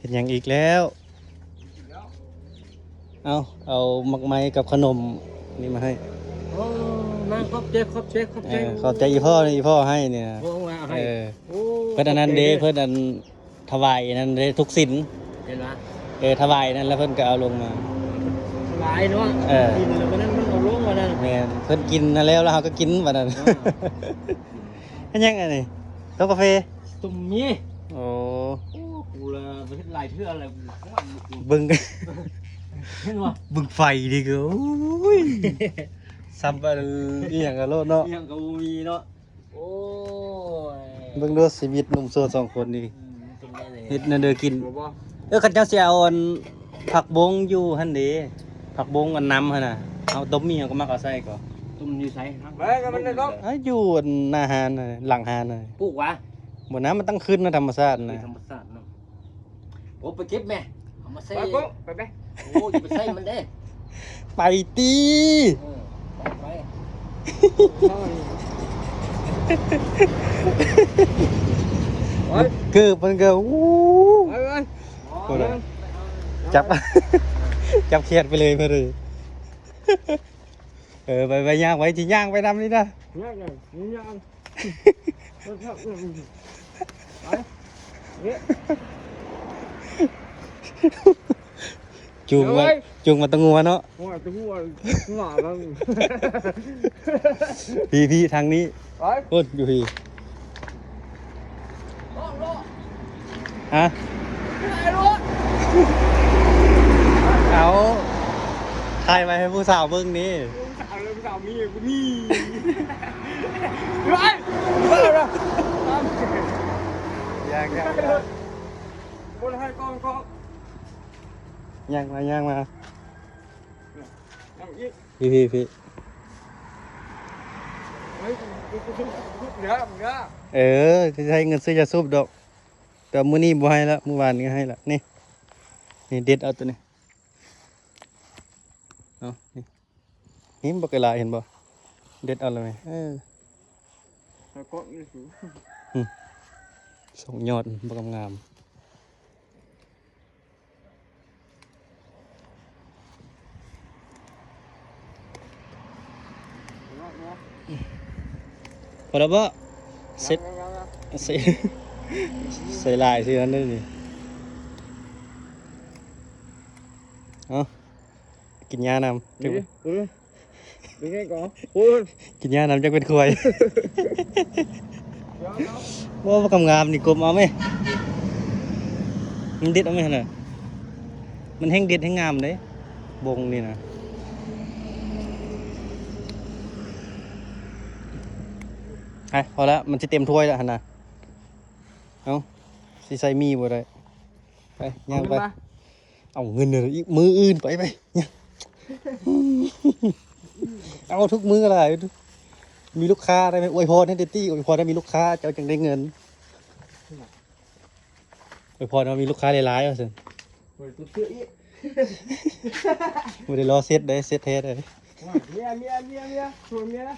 ເຮັດຫຍັງອີກແລ້ວ? ເອົາ ເອົາໝາກໄມ້ກັບຂະໜົມນີ້ມາໃຫ້. ໂອ້ ນາງ ຂອບໃຈ ຂອບໃຈ ຂອບໃຈ. ເອີ ຂອບໃຈອີ່ພໍ່ນີ້ ອີ່ພໍ່ໃຫ້ນີ້ນະ. ໂອ້ ເອີ ເພິ່ນອັນນັ້ນເດ້ ເພິ່ນອັນ ຖວາຍນັ້ນເດ້ ທຸກສິນ ເຫັນບໍ່? ເອີ ຖວາຍນັ້ນ ແລ້ວເພິ່ນກໍເອົາລົງມາ ຖວາຍເນາະ. ເອີ ກິນແລ້ວບັດນັ້ນມັນເອົາລົງບັດນັ້ນ. ແມ່ນ ເພິ່ນກິນນັ້ນແລ້ວ ແລ້ວເຮົາກໍກິນບັດນັ້ນ. ເອີ ເຮັດຫຍັງອັນນີ້? ຕົ້ມກາເຟ? ຕົ້ມໝີ່. ໂອ້ ໂອ້ ກູລະເຮັດຫຼາຍເທື່ອແລ້ວ. ເບິ່ງ ເຫັນບໍ່? ເບິ່ງໄຟນີ້ກໍ ໂອ້ຍ ສ່ຳອັນອີ່ຫຍັງກໍໂລດເນາະ ອີ່ຫຍັງກໍບໍ່ມີເນາະ. ໂອ້ຍ ເບິ່ງດູຊີວິດໜຸ່ມໂສດສອງຄົນນີ້ ອືມ ເປັນແນວໃດ ເຮັດແນວໃດກິນ. ບໍ່ ບໍ່ ເອີ ເຂົາເຈົ້າຊິເອົາອັນຜັກບົ້ງຢູ່ຫັ້ນເດ້ ຜັກບົ້ງອັນນຳຫັ້ນນະ ເຮົາຕົ້ມໝີ່ເຮົາກໍມັກເອົາໃສ່ກໍ. ຕົ້ມຢູ່ໃສ? ເອີ ຢູ່ອັນໜ້າຮ້ານນະ ຫຼັງຮ້ານນະ. ປູກຫວາ? ບໍ່ນະ ມັນຕ້ອງຂຶ້ນນະ ທຳມະຊາດນະ ທຳມະຊາດເນາະ. ໂອ້ ໄປເກັບແມ່ ເອົາມາໃສ່ ໄປໂກະ ໄປ ໄປ. ໂອ້ ຢ່າໄປໃສ່ມັນເດ້ ໄປຕິ. ເອີ ໄປ ໄປ. ເກີບມັນກໍ ໂອ້ ໄປ ໄປ ພຸ້ນນະ ຈັບ ຈັບແຂນໄປເລີຍ ເພິ່ນເອີຍ. ເອີ ໄປ ໄປ ຍ່າງໄປ ຊິຍ່າງໄປນຳນີ້ນະ ຍ່າງ ຍ່າງ. ໄປ ເອີ ຈູງມາ ຈູງມາຕະງົວເນາະ ໂອ້ຍ ຕະງົວ ງົວແລ້ວ. ພີ້ ພີ້ ທາງນີ້ ໄປ ພຸ້ນ ຢູ່ພີ້. ຮະ? ເອົາ ຖ່າຍໄວ້ໃຫ້ຜູ້ສາວເບິ່ງນີ້ ຜູ້ສາວເລີຍ ຜູ້ສາວມີ ກູມີ. ໄປ ຢ່າ ຢ່າ ຢ່າ ບໍ່ໄດ້ໃຫ້ກ້ອງ ກ້ອງ. ຍ່າງມາ ຍ່າງມາ ຍ່າງອີກ ພີ້ ພີ້ ພີ້. ເຮີ້ຍ ເອີ ຊິໃຊ້ເງິນຊື້ຢາສູບດອກ ແຕ່ມື້ນີ້ບໍ່ໃຫ້ລະ ມື້ວານນີ້ໃຫ້ລະ. ນີ້ ນີ້ເດັດເອົາໂຕນີ້ ເອົາ ນີ້ ນີ້ບັກຫຼາຍ ເຫັນບໍ່? ເດັດເອົາແລ້ວນີ້ ເອີ ແລ້ວກໍນີ້ ຫື ສອງຍອດ ບັກງາມ. ພໍແລ້ວບໍ່? ເສັດ ໃສ່ຫຼາຍຊິອັນນີ້. ເອົາ ກິນຫຍ້ານຳ ເອີ ເອີ. ເປັນໄງກໍ ໂອ້ຍ ກິນຫຍ້ານຳຈັກເປັນຄວາຍ. ໂອ້ ບັກງາມໆນີ້ ກົມເອົາແມ ມັນເດັດເອົາແມຫັ້ນນະ ມັນແຮ່ງເດັດແຮ່ງງາມເດ້ ບົງນີ້ນະ. ໄປ ພໍລະ ມັນຊິເຕັມຖ້ວຍລະຫັ້ນນະ. ເອົ້າ ຊິໃສ່ໝີ່ບໍ່ໄດ້. ໄປ ຍ່າງໄປ ເອົາເງິນມາ ເອົາເງິນເດີ ອີກມື້ອື່ນ ໄປ ໄປ ຍ່າງ. ເອົາທຸກມື້ຫຼາຍ ມີລູກຄ້າໄດ້ໄໝ? ອວຍພອນໃຫ້ແດ່ຕິ ອວຍພອນໃຫ້ມີລູກຄ້າ ເຈົ້າຈຶ່ງໄດ້ເງິນ. ອວຍພອນໃຫ້ມີລູກຄ້າຫຼາຍໆ ວ່າຊັ້ນ. ບໍ່ໄດ້ຕົວະອີກ ບໍ່ໄດ້ລໍເຊັດເດ້ ເຊັດແທ້ເດ້. ເມຍ ເມຍ ເມຍ ເມຍ ຊວນເມຍນະ.